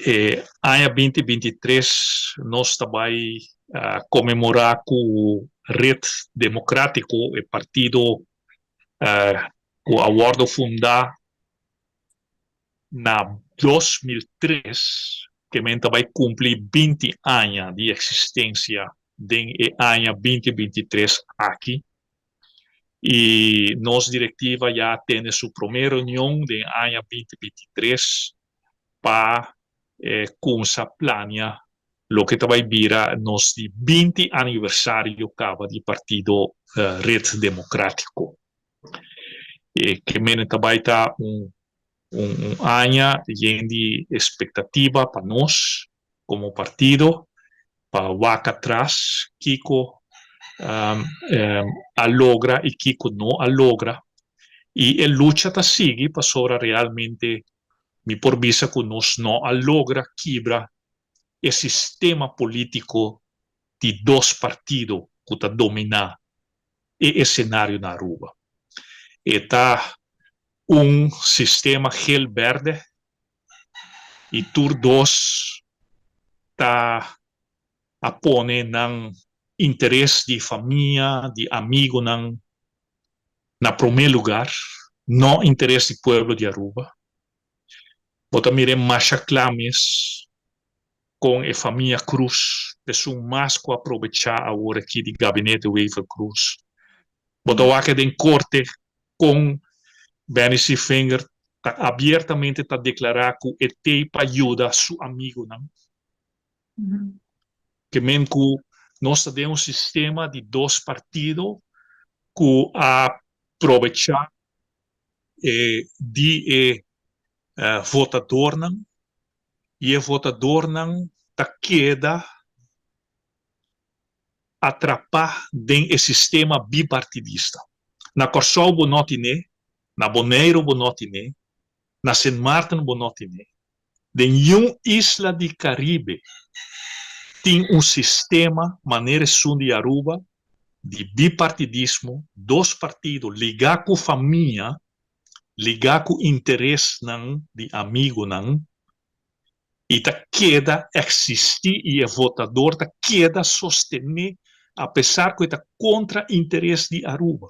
E aña 2023 nos ta bay conmemora cu Red Democratico, e partido cu a wordo funda na 2003, cu ta bay cumpli 20 aña di existencia den e aña 2023 aki. Y nos directiva ya a tene su prome reunion den aña 2023 pa cuminsa plania loke ta bay bira nos di 20 aniversario caba di partido Red Democratico. E cu tambe ta un aña di expectativa pa nos como partido, pa wak atras, kico a logra y kico no a logra. Y e lucha ta sigui, pasobra realmente mi por bisa cu nos no a logra kibra e sistema politico di dos partido cu ta domina e escenario na Aruba. E ta un sistema geel berde y tur dos ta a pone nan interes di famia, di amigonan na prome lugar, no interes di pueblo di Aruba. Bo ta mira masha cla mes cu e famia Croes, esun mas cu a aprovecha awor aki di gabinete Wever Croes. Bo ta wak den corte cu Benny Sevinger ta abiertamente ta declara cu e t'ey pa yuda su amigonan. Kiermen cu nos tin un sistema di dos partido cu a aprovecha di votadornan y e votadornan ta keda atrapa den e sistema bipartidista. Na Corsou bo no tin, na Bonaire bo no tin, na Sint Maarten bo no tin. Den un isla di Caribe tin un sistema manera esun di Aruba di bipartidismo, dos partido liga cu famia, liga cu interesnan di amigonan y ta keda existi y e votador ta keda sostene apesar cu ta contra interes di Aruba.